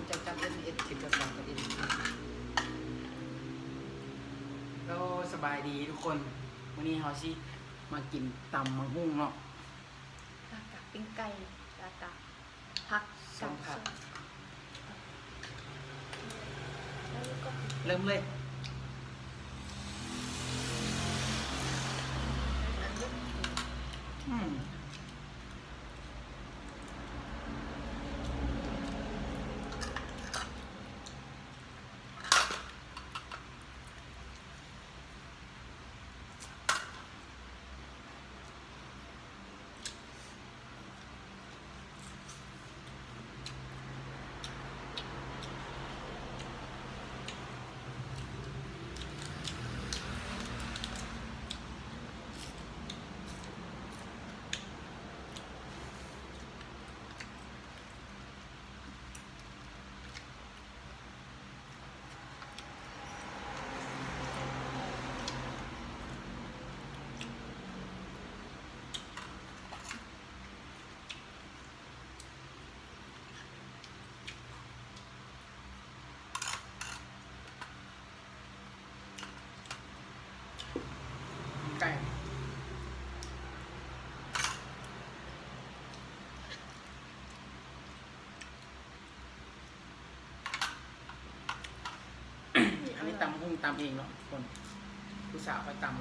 ຈັບຈັບເອັດເອັດ ເຂັມຈັບຈັບກັບເອັດເອັດ. ໂອ້ ສະບາຍດີທຸກຄົນ, ມື້ນີ້ເຮົາຊິມາກິນຕຳບັກຫຸ່ງເນາະ. ລະກະປີ້ງໄກ່ ລະກະຜັກ ສົ້ມຜັກ ເລີ່ມເລີຍ. ອືມ. ໄກ່ ອັນນີ້ຕຳຫຸ່ງຕຳເອງເນາະທຸກຄົນ, ຜູ້ສາວຂ້ອຍຕຳ.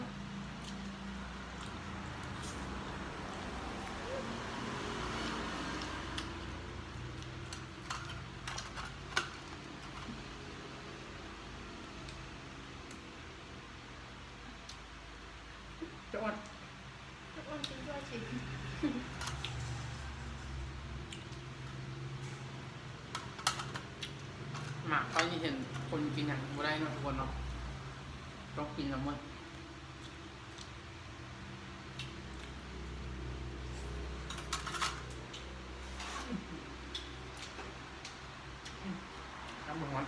ຈະອອດ ຈະອອດກິນດ້ວຍຊິ. ໝາກເຂົາຊິເຫັນຄົນກິນຫຍັງບໍ່ໄດ້ເນາະທຸກຄົນເນາະ, ຕ້ອງກິນນຳໝົດ. ອືມ ນ້ຳມັນຮ້ອນ.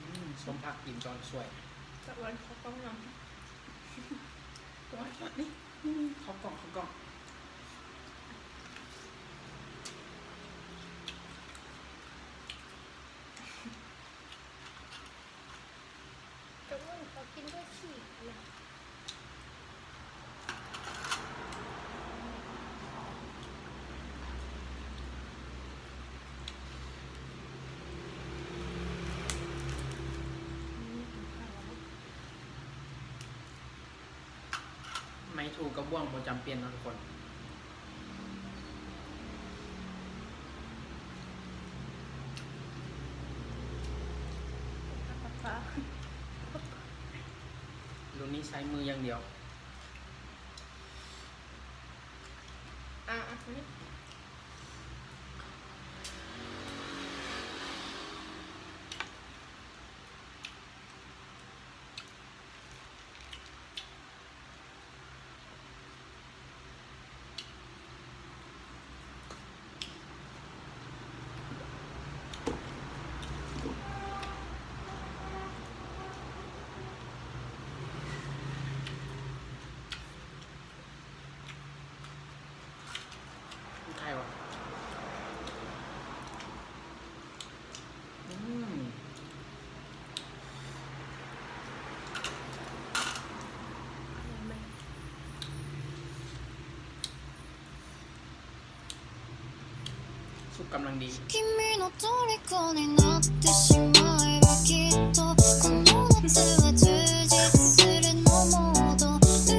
ອືມ ສົ້ມຜັກກິນຕອນສວຍ. ຕະວັນເຂົ້າກ້ອງນຳ ຕະວັນສອດນີ້ ນີ້ ນີ້ ເຂົ້າກ້ອງ ເຂົ້າກ້ອງ. ຈະເບິ່ງເຂົາກິນດ້ວຍຂີ້ນະ. ໄມ້ຖູກະບ້ວງບໍ່ຈຳເປັນເນາະທຸກຄົນ. ລຸ້ນນີ້ໃຊ້ມືຢ່າງດຽວ. ອ່າ ອັນນີ້ ໄຂ່ຫວານ. ອືມ ສຸກກຳລັງດີ. 君の虜になってしまえばきっとこの夏は充実するのモード ອື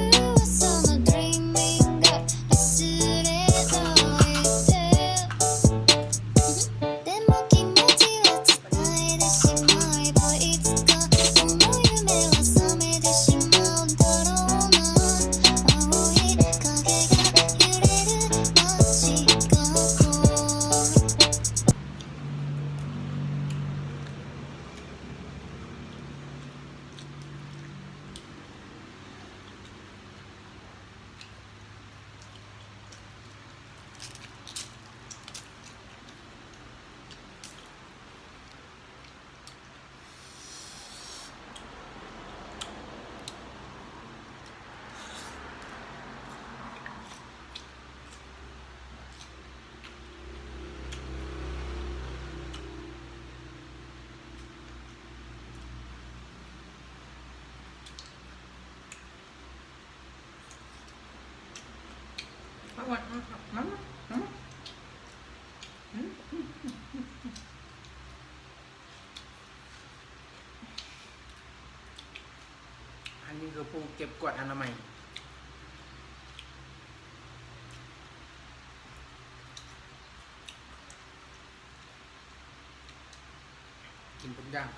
ວດ ມາ ມາ ມາ ມາ ອືມ ອືມ ອືມ ອືມ ອັນນີ້ຄືຜູ້ເກັບກວດອະນາໄມ. ກິນທຸກຢ່າງ.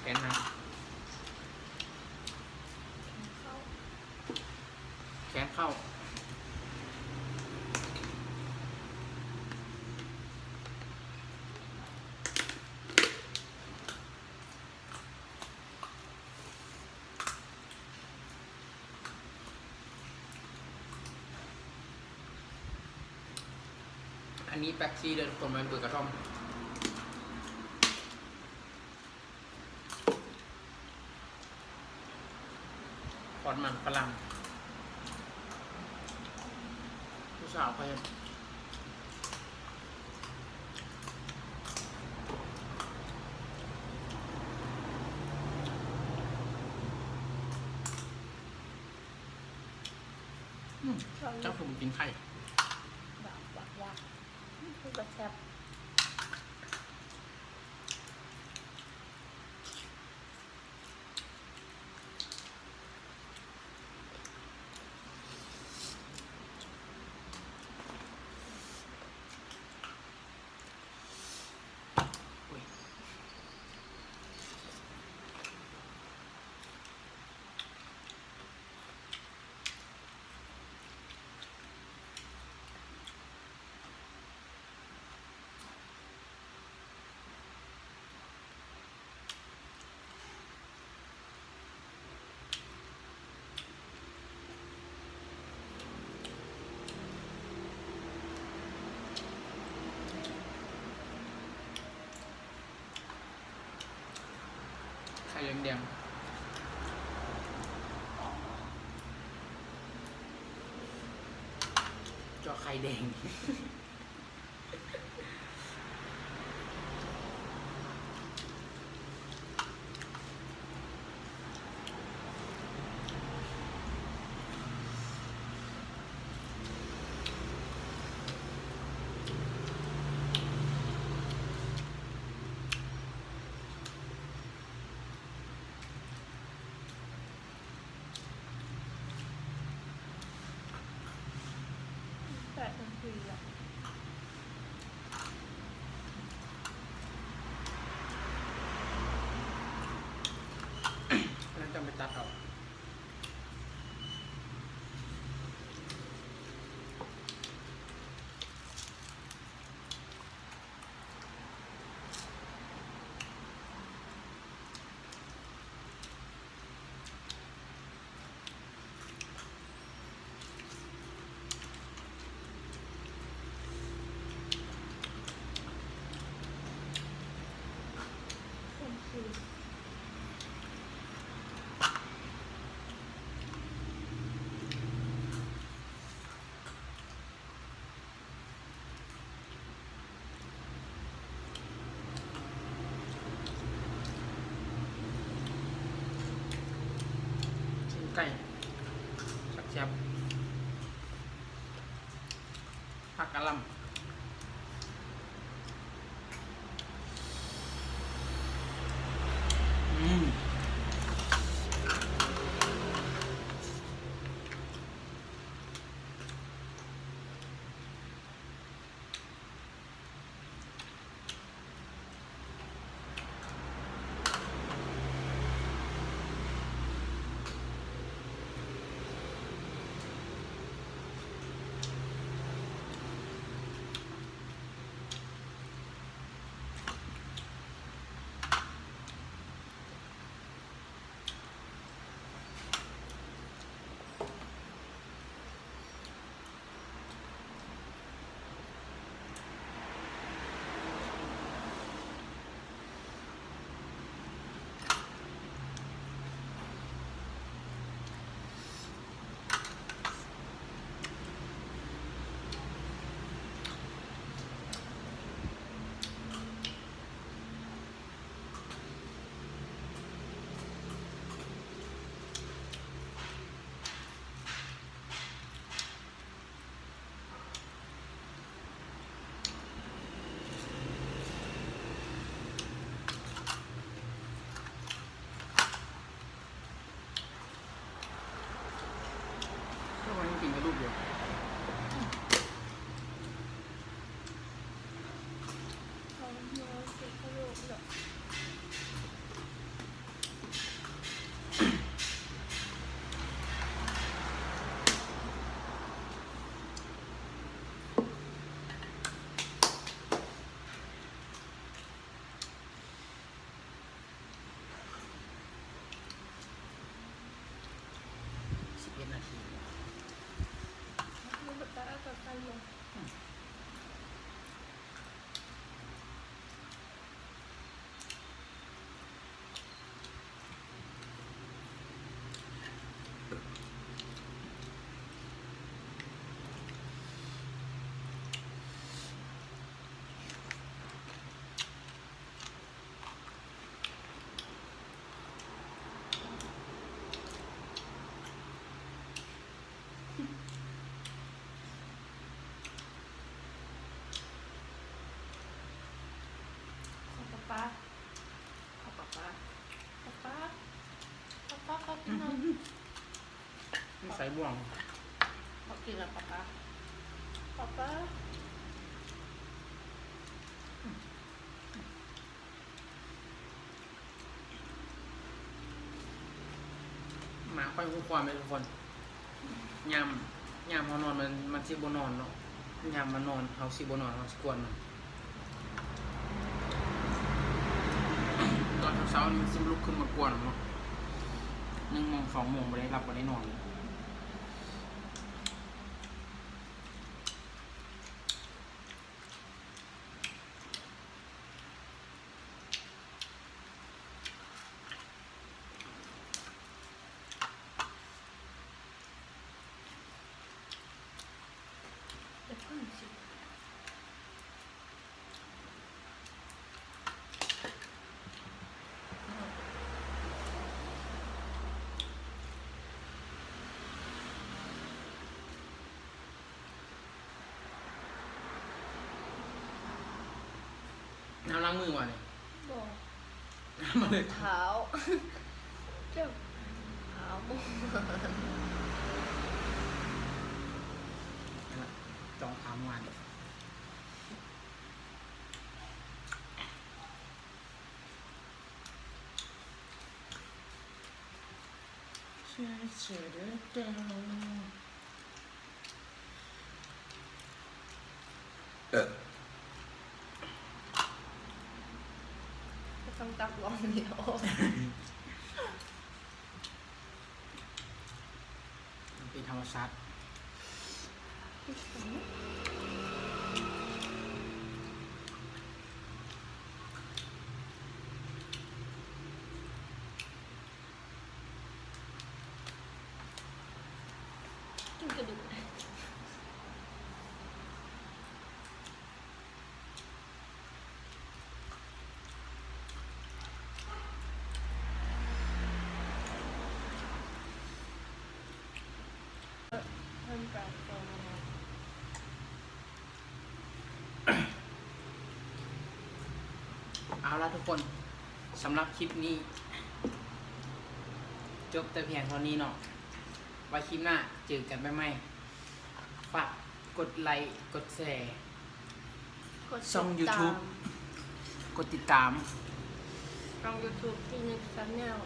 ແກງຫຍັງ? ແກງເຂົ້າ. ອັນນີ້ແປັບຊີເດີທຸກຄົນ, ບໍ່ແມ່ນເບີກະທ່ອມ. ທອດມັນຝຣັ່ງ ຜູ້ສາວຂ້ອຍເຮັດ. ອືມ ເຈົ້າຄືບໍ່ກິນໄຂ່? ບາກ ບາກ ບາກ ອືມ ຄືກະແຊບ. ໄຂ່ແດງໆ ເຈາະໄຂ່ແດງ. ແປດນາທີລະ ແລ້ວຈັ່ງໄປຕັດເອົາ. ຊີ້ນໄກ່ແຊບໆ ຜັກກະຫຼ່ຳ ອືມ. ແ ສິບເອັດນາທີ ມັນບໍ່ຕາຍກໍໄກລົງ. ຂອບປ້າ ຂອບປ້າ ຂອບປ້າ ຂອບປ້າ ຂອບກິນນຳ. ໃສ່ບ່ວງ ຂໍກິນແລ້ວປ້າ ປ້າ ປ້າ. ໝາຂ້ອຍຮູ້ຄວາມເດ້ທຸກຄົນ. ຍາມ ຍາມເຮົານອນມັນ ມັນຊິບໍ່ນອນເນາະ. ຍາມມັນນອນ ເຮົາຊິບໍ່ນອນ ເຮົາຊິກວນມັນ. ຕອນເຊົ້າໆນີ້ມັນຊິລຸກຂຶ້ນມາກວນເຮົາເນາະ. ໜຶ່ງໂມງ ສອງໂມງ ບໍ່ໄດ້ຫຼັບບໍ່ໄດ້ນອນ. ນ້ຳລ້າງມືບໍ່ນີ້? ບໍ່. ນ້ຳມາເລີຍ ເທົ້າ ເຈັບເທົ້າ. ຈ້ອງຖາມຫວານ. ກໍຕ້ອງຕັກລອງນີ້ອອກ. ເປັນທຳມະຊາດ. ກິນກະດູກ. ເອົາລະທຸກຄົນ, ສຳລັບຄລິບນີ້ຈົບແຕ່ພຽງເທົ່ານີ້ເນາະ. ໄວ້ຄລິບໜ້າເຈີກັນໃໝ່. ຝາກກົດໄລ ກົດແຊ ກົດຕິດຕາມ ຊ່ອງຢູທູບ ກົດຕິດຕາມ ຊ່ອງຢູທູບ Phoenix Channel.